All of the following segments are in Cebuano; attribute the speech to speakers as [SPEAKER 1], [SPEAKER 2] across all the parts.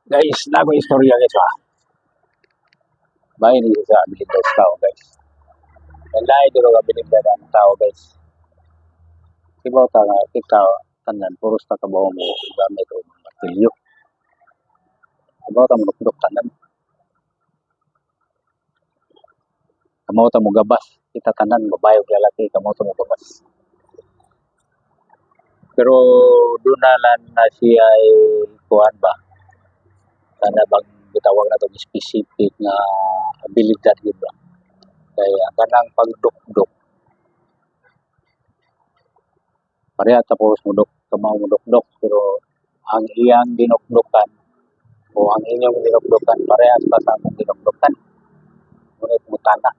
[SPEAKER 1] Guys, naa koy istorya, guys, ha. Bahin ni sa abilidad sa tao, guys. Lain dito ang abilidad ang tao, guys. Kibaw ta nga kita tanan puros ta kabaw mo gamit og martilyo. Kabaw ta mo tanan. Kamaw ta mo gabas. Kita tanan, babae ug lalaki, kamaw ta mo gabas. Pero duna lang na siya ay kuan ba? Kana bang gitawag nato specific nga abilidad gyud ba? Kay ang kanang pagdukdok, pareha ta puros mo duk kamao mo dukdok, pero ang iyang dinukdukan o ang inyong dinukdukan parehas pa sa among dinukdukan. Ngunit mutana.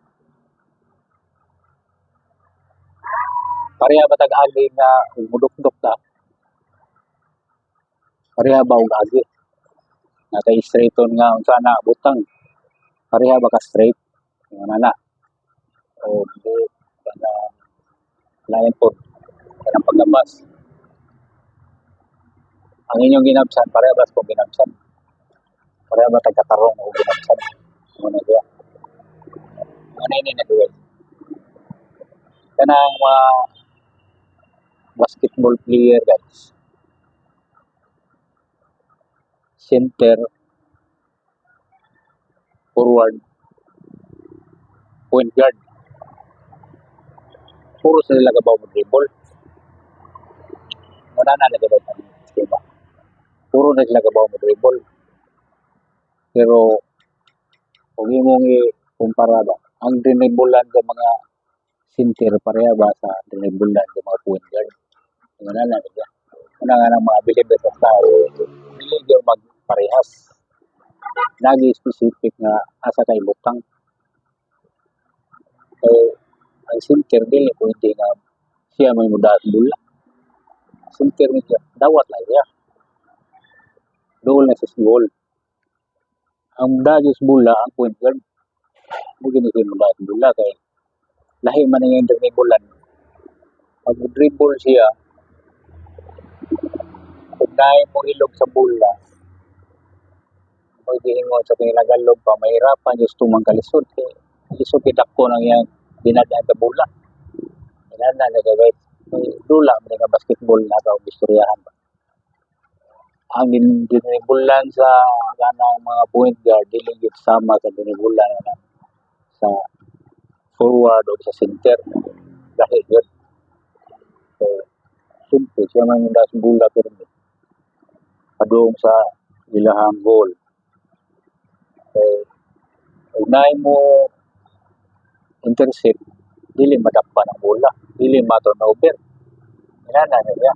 [SPEAKER 1] Pareha ba tag agi nga mudukdok ta? Pareha ba og agi? Na kay straighton nga unsa na butang. Pareha ba ka straight? Nga na. O di kana lain pod kanang paglabas. Ang inyong ginabsan pareha ba sa akong ginabsan? Pareha ba tag katarong og ginabsan? Mo na siya. Ano ini na duwe? Kanang mga basketball player, guys. Center, forward, point guard. Puro sila kabaw mo dribble. Wala na nagabaw ang sistema. Puro na sila kabaw mo dribble. Pero kung imong i-kumpara ba, ang dribbulan sa mga center pareha ba sa dribbulan sa mga point guard? Wala na siya. Una nga ng mga abilidad sa tao, dili gyud magparehas. Lagi specific nga asa kay butang. Kay ang center dili pwede nga siya may mudaot bola. Center ni siya, dawat lang siya. Duol na siya sa goal. Ang mudaot sa bola, ang point guard. Mo gini siya mudaot bola kay lahi man ang iyang dribbulan. Pag dribble siya, kung naay mo ilog sa bola, mo giingon sa Tagalog pa, mahirapan just tumang kalisod kay lisod kay dako nang iyang dinadaan sa bola. Inana na siya, guys. Dula man nga basketball na ka og istoryahan ba. Ang dinribulan sa kanang mga point guard dili gyud sama sa dinribulan na sa forward o sa center. Lahi gyud. So, simple siya man yung sa bola pero padung sa ilahang goal. Kay kung naay mo intercept, dili madakpan ang bola, dili ma-turnover. Inana na siya.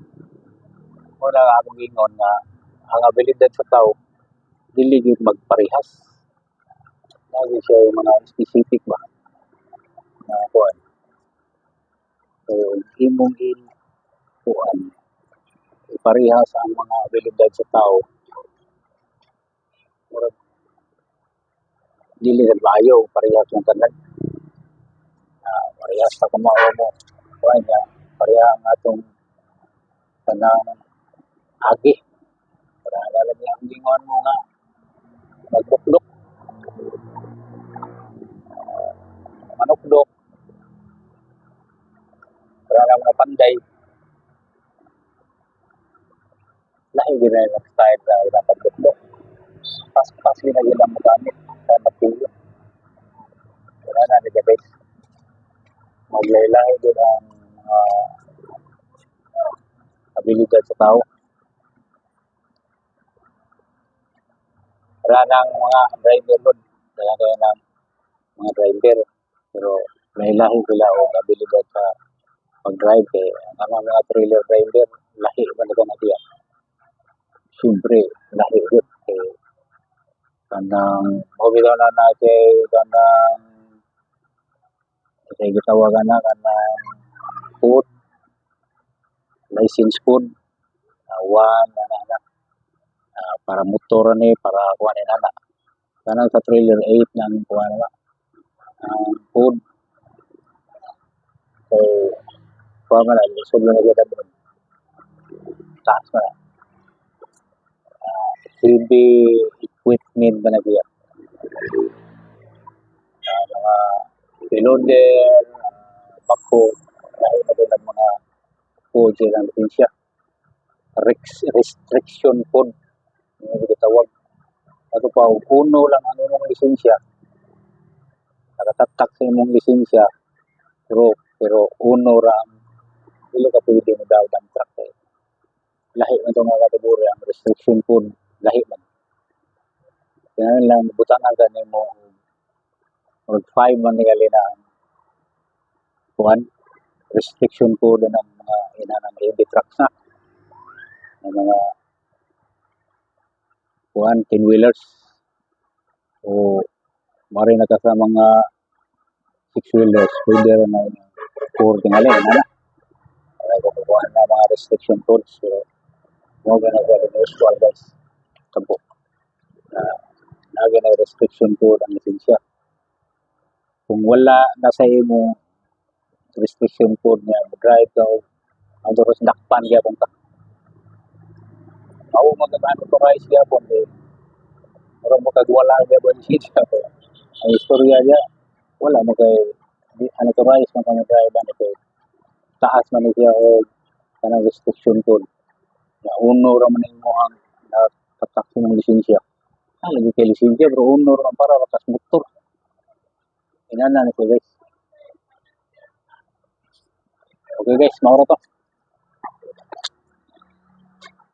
[SPEAKER 1] Mao na akong ingon nga ang abilidad sa tao dili gyud magparehas. Lagi siya yung mga specific ba na kuan. So, imong i kuan iparehas ang mga abilidad sa tao, murag dili sad maayo parehas ang tanan. Parehas ta kumao mo kuan niya, pareha ang atong kanang agi. Para lagi ang gingon mo nga magdukdok, manukdok, para lang mga panday, lahi gid na yung style sa ilang pagdukdok. Pas-pas gid na gid ang mogamit sa martilyo. Wala na ni guys. Maglahi-lahi din ang mga abilidad sa tao. Wala nang mga driver doon. Wala kaya ng mga driver. Pero lahi-lahi sila og abilidad sa pag-drive kay ang mga trailer driver lahi man na diya. Siyempre, lahi gyud kay kanang mao bitaw na na kay kanang kay gitawagan na kanang code, license code, one na na na para motor ni para kuan ni nana. Kanang sa trailer 8 nang kuan na ang code kay kuan man na lisod na gyud taas man na. Heavy equipment ba na siya? Mga loader, backhoe, lahi na doon ang mga code silang lisensya. Restriction code, yung gitawag. Ato pa, og uno lang ang imong lisensya, nakatatak sa imong lisensya, pero uno ra ang dili ka pwede mo daw ang truck kay lahi man to nga kategorya. Ang restriction code lahi man. Kaya lang butangan ka nimo og 5 man tingali na ang kuan, restriction code ng mga inanang heavy trucks na ng mga kuan, 10 wheelers o mari na ka sa mga 6 wheelers, pwede ra na 4 tingali na. Ay kung kuan na mga restriction codes, pero mo gana ba usual, guys, tabo na naa na restriction code ang lisensya. Kung wala na sa imo restriction code niya, drive ka og ang doros, dakpan gyapon ka. Mao mag unauthorized gyapon kay murag mo kag wala gyapon lisensya. Ang istorya niya, wala mo kay di unauthorized man ka drive ani kay taas man ni siya og kanang restriction code na uno ra man imo ang natatak sa imong lisensya. Lagi kay lisensya pero uno ra man, para ra kas motor. Inana ni siya, guys. Okay guys, mao ra to.